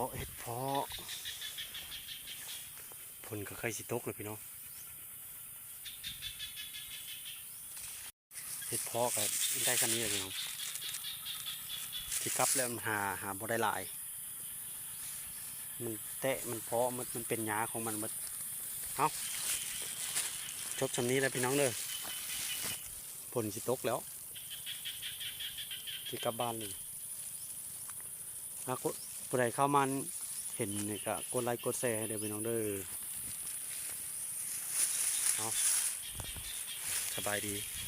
ເພາະ ເຫັດເຜາະ ຝົນກໍໃກ້ຊິຕົກແລ້ວພີ່ນ້ອງ. ເຫັດເຜາະກໍໄດ້ສ່ຳນີ້ແຫຼະພີ່ນ້ອງ. ຊິກັບແລ້ວ ມັນຫາ ຫາບໍ່ໄດ້ຫຼາຍ. ມັນແຕະ ມັນເຜາະໝົດ ມັນເປັນຫຍ້າຂອງມັນໝົດ. ເອົ້າ ຈົບສ່ຳນີ້ແຫຼະພີ່ນ້ອງເດີ. ຝົນຊິຕົກແລ້ວ ຊິກັບບ້ານເລີຍ. ອ່າ ຜູ້ໃດເຂົ້າມາເຫັນນີ້ກໍກົດໄລກົດແຊໃຫ້ເດີພີ່ນ້ອງເດີ. ເອົາ ສະບາຍດີ.